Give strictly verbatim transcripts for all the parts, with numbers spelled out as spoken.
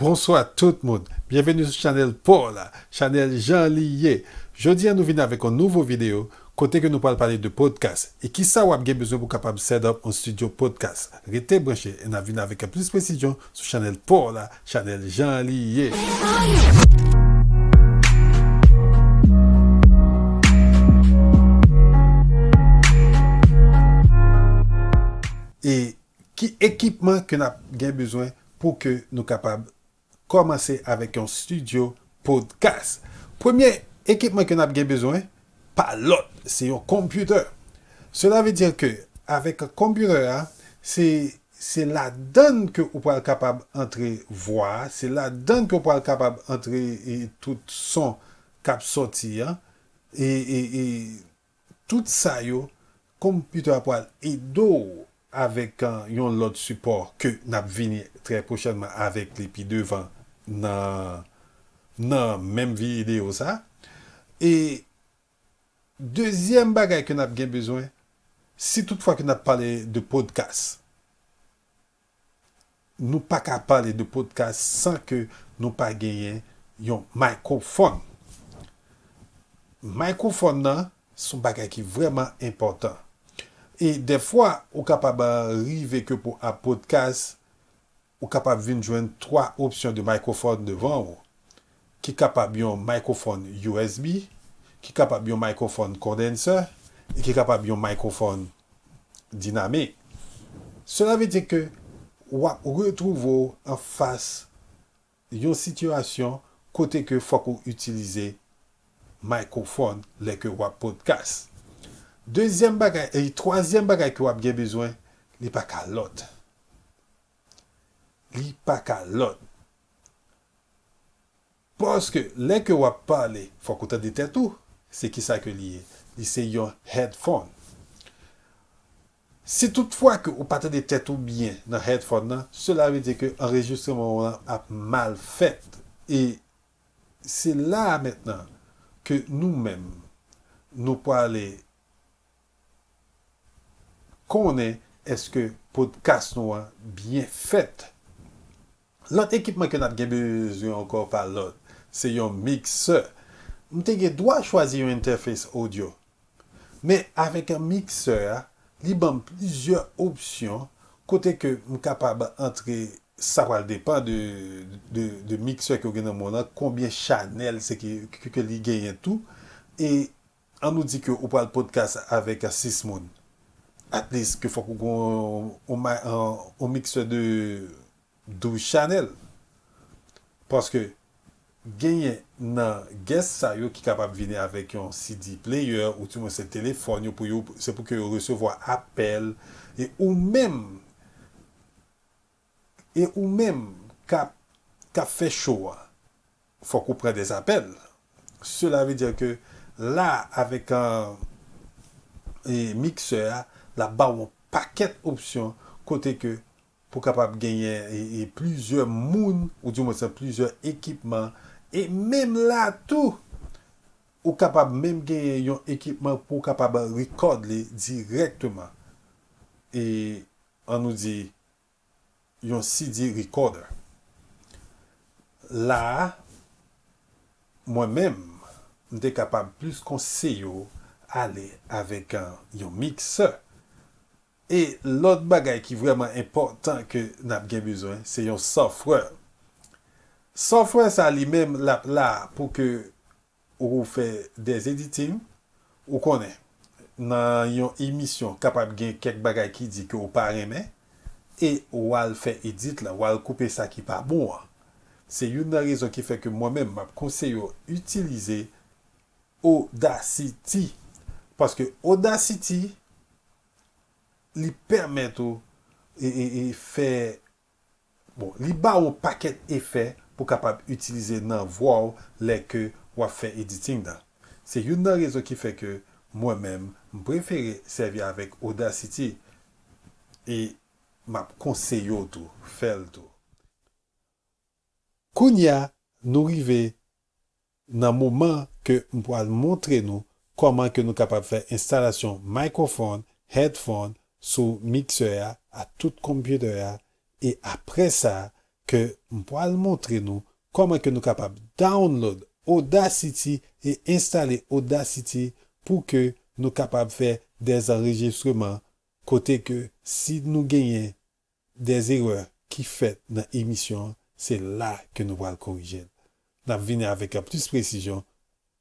Bonswa tout moun. Byenveni sou chanèl pa w la, chanèl Jan Li Ye. Jodi a nou vin avèk yon nouvo videyo kote ke nou pral pale de podcast e kisa w ap gen bezwen pou kapab set up yon studio podcast. Rete branche e n ap vin avèk plis presizyon sou chanèl pa w la, chanèl Jan Li Ye. E ki ekipman ke n ap gen bezwen pou ke nou kapab kòmanse avèk yon studio podcast? Premye ekipman ke n ap gen bezwen, pa lòt, se yon konpitè. Cela veut dire ke avèk konpitè a, se, se ladann ke ou pral kapab antre vwa a, se ladann ke ou pral kapab antre e tout son k ap sòti a, e, e, e tout sa yo, konpitè a pral ede w avèk, uh, yon lòt sipò ke n ap vini trè pwochènman avèk li pi devan nan, nan menm videyo sa. E dezyèm bagay ke n ap gen bezwen, si toutfwa ke n ap pale de podcast, nou pa ka pale de podcast san ke nou pa genyen yon mikrofòn. Mikrofòn nan se yon bagay ki vrèman enpòtan. E dèfwa, ou kapab, uh, rive ke pou ap podcast, ou kapab vin jwenn twa opsyon de mikrofòn devan ou, ki kapab yon mikrofòn U S B, ki kapab yon mikrofòn kondensè, e ki kapab yon mikrofòn dinamik. Cela veut dire ke w ap retwouve w anfas yon sitiyasyon kote ke fòk ou itilize mikrofòn lè ke w ap podcast. Dezyèm bagay, e twazyèm bagay ke w ap gen bezwen, li pa ka lòt. Li pa ka lòt. Paske lè ke w ap pale, fòk ou tande tèt ou. Se kisa ke li ye? Li se yon headphone. Si toutfwa ke ou pa tande tèt ou byen nan headphone nan, cela veut dire ke anrejistreman w lan ap mal fèt. E se la a mentnan ke nou menm, nou prale konnen èske podcast nou an byen fèt. Lòt ekipman ke n ap gen bezwen ankò pa lòt, se yon miksè. M te gen dwa chwazi yon entèfes odyo. Men avèk miksè a, li ban m plizyè opsyon kote ke m kapab antre, sa pral depann de, de, de miksè ke w gen nan men w lan, konbyen chanèl se ke, ke, ke li genyen tou. E ann nou di ke ou pral podcast avèk sis moun. At least ke fòk ou gen yon, yon ma-, yon, yon miksè de douz chanèl. Paske genyen nan guest sa yo ki kapab vini avèk yon C D player ou di mwen se telefòn yo pou yo, se pou ke yo resevwa apèl e ou menm, e ou menm k ap, k ap fè show a, fòk ou pran des appels. Cela veut dire que la, avèk, euh, e miksè a, l ap ba w yon pakèt opsyon kote ke pou kapab genyen e, e plizyè moun, ou di mwen se plizyè ekipman, e menm la tou, ou kapab menm genyen yon ekipman pou w kapab record li dirèkteman. E ann nou di, yon C D recorder. La a, mwen menm, m te kapab plis konseye w ale avèk, uh, yon miksè. E lòt bagay ki vrèman enpòtan ke n ap gen bezwen, se yon software. Software sa li menm, l ap la pou ke ou fè des editing, ou konnen, nan yon emisyon, kapab gen kèk bagay ki di ke ou pa renmen, e ou al fè edit la, ou al koupe sa ki pa bon an. Se youn nan rezon ki fè ke mwen menm, m ap konseye w itilize Audacity. Paske Audacity, li pèmèt ou e, e, e fè Bon, li ba w yon pakèt efè pou kapab itilize nan vwa w lè ke w ap fè editing nan. Se youn nan rezon ki fè ke mwen menm, m prefere sèvi avèk Audacity e m ap konseye w tou, fè l tou. Kounye a, nou rive nan moman ke m pral montre nou kòman ke nou kapab fè enstalasyon microphone, headphone sou miksè a, a tout konpitè a, e apre sa, ke m pral montre nou kòman ke nou kapab download Audacity e enstale Audacity pou ke nou kapab fè des enregistrements kote ke si nou genyen des erè ki fèt nan emisyon an, se la ke nou pral korije l. N ap vini avèk plis presizyon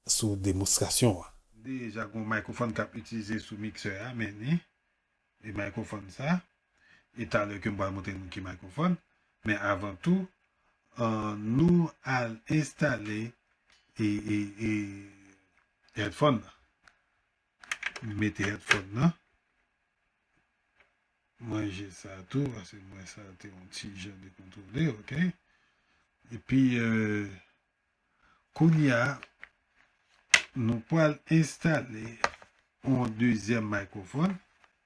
sou demonstrasyon an. Deja gen yon mikrofòn k ap itilize sou miksè a, men ni e mikrofòn sa. E talè ke m pral montre nou ki mikrofòn. Men avan tou, euh, nou al enstale e, e, e headphone nan. Mete headphone nan. Manje sa tou, paske mwen sa te yon ti jan dekontwole, oke? Epi, euh, kounye a, nou pral enstale yon dezyèm mikrofòn.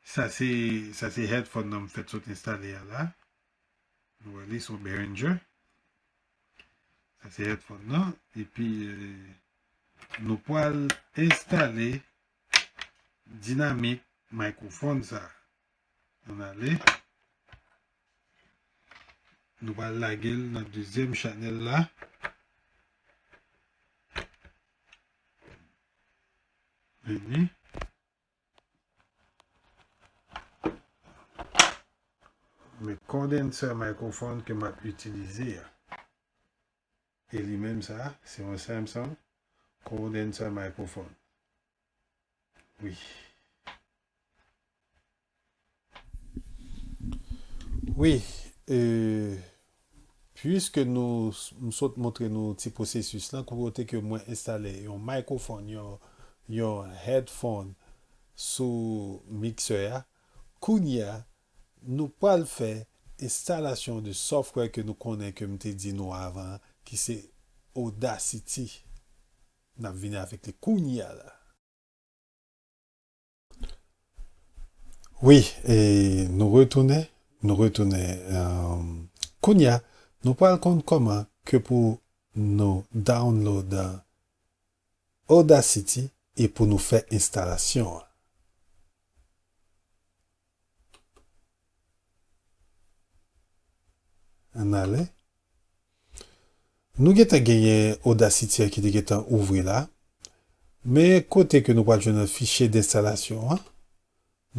Sa se, sa se headphone nan m fèt sot enstale a la. Nou wè li se yon Behringer. Sa se headphone nan. Epi, euh, nou pral enstale dinamik mikrofòn sa. Ann ale. Nou pral lage l nan dezyèm chanèl la. Vini. Men condenser mikrofòn ke m ap itilize a. E li menm sa, se yon Samson condenser mikrofòn. Wi. Wi, e, piske nou, m sot montre nou ti pwosesis lan, kote ke mwen enstale yon mikrofòn, yon, yon headphone sou miksè a. Kounye a, nou pral fè enstalasyon de software ke nou konnen ke m te di nou avan, ki se Audacity. N ap vini avèk li kounye a la. Wi, e nou retounen, nou retounen, um, kounye a, nou pral konn kòman ke pou nou download, uh, Audacity e pou nou fè enstalasyon an. Ann ale. Nou gentan genyen Audacity an ki te gentan ouvri la. Men kote ke nou pral jwenn fichye denstalasyon an,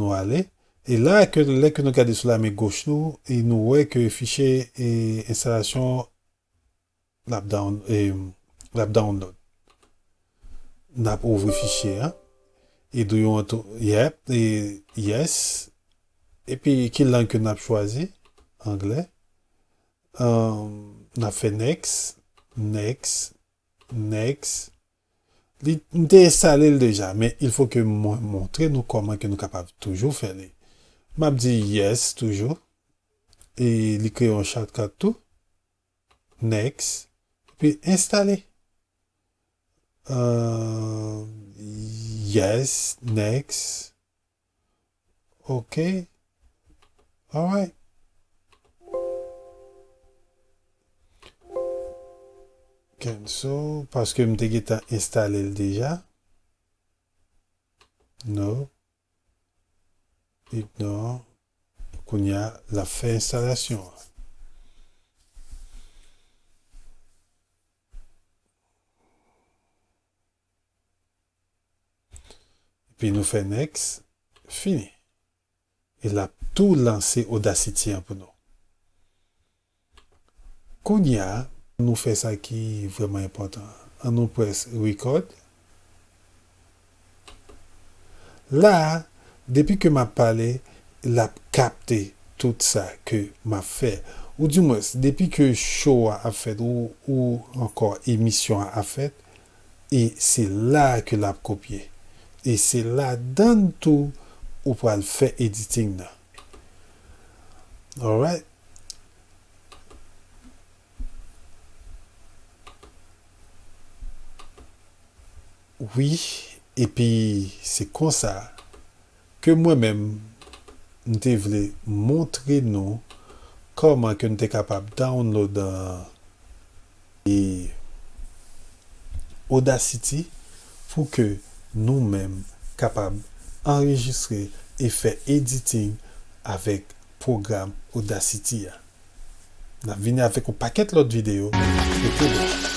nou ale. E la, ke, lè ke nou gade sou lamen goch nou, e nou wè ke fichye, e, enstalasyon l ap down-, e, l ap download. N ap ouvri fichye a. E do you want to, yep, e, yes. Epi ki lang ke n ap chwazi? Anglè. Um, n ap fè next, next, next. Li, m te enstale l deja, men il faut que mwen montre nou kòman ke nou kapab toujou fè li. M ap di yes toujou. E li kreye yon shortcut tou. Next. Epi enstale. Euh, yes, next. Ok. Alright. Cancel, paske m te gentan enstale l deja. No. Ignore. Kounye a, l ap fè enstalasyon an. Epi nou fè next, fini. E l ap tou lanse Audacity an pou nou. Kounye a, nou fè sa ki vrèman enpòtan. An nou press record. La a, depi ke m ap pale, l ap kapte tout sa ke m ap fè. Ou dimwens, depi ke show a ap fèt, ou, ou ankò emisyon an ap fèt, e se la a ke l ap kopye. E se ladann tou ou pral fè editing nan. Alright. Wi, epi se konsa ke mwen menm, m te vle montre nou kòman ke n te kapab download, euh, e Audacity pou ke nou menm kapab anrejistre e fè editing avèk pwogram Audacity a. N ap vini avèk yon pakèt lòt videyo. Rete branche.